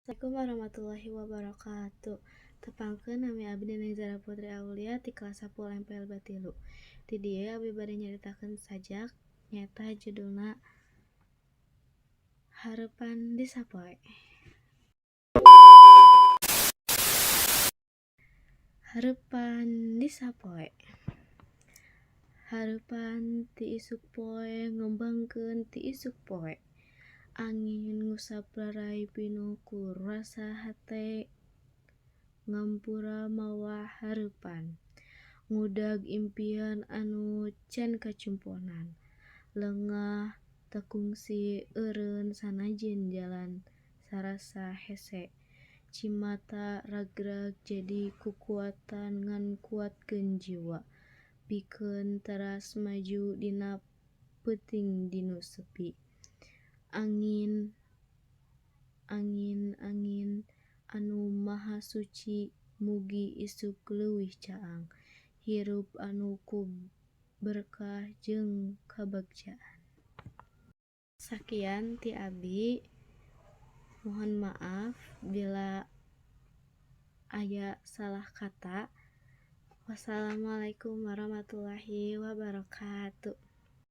Assalamualaikum warahmatullahi wabarakatuh. Tepangkeun, nami abdi Neneng Zara Putri Aulia ti kelas 10 MPLB 3. Di dieu abdi bade nyaritakeun sajak, nyaeta judulna Hareupan di Sapoe. Hareupan di sapoe. Hareupan ti isuk poe, ngembangkeun ti isuk poe. Angin ngusap rarai pinuh ku rasa hate, ngampura mawa hareupan. Ngudag impian anu can kacumponan. Lengah teu kungsi eureun sanajan jalan sarasa hese. Cimata ragrag jadi kukuatan ngan kuatkeun jiwa, pikeun teras maju dina peuting dinu sepi. Angin angin angin anu maha suci, mugi isuk leuwih caang. Hirup anu ku berkah jeung kabagjaan. Sakian ti abi, mohon maaf bila aya salah kata. Wassalamualaikum warahmatullahi wabarakatuh.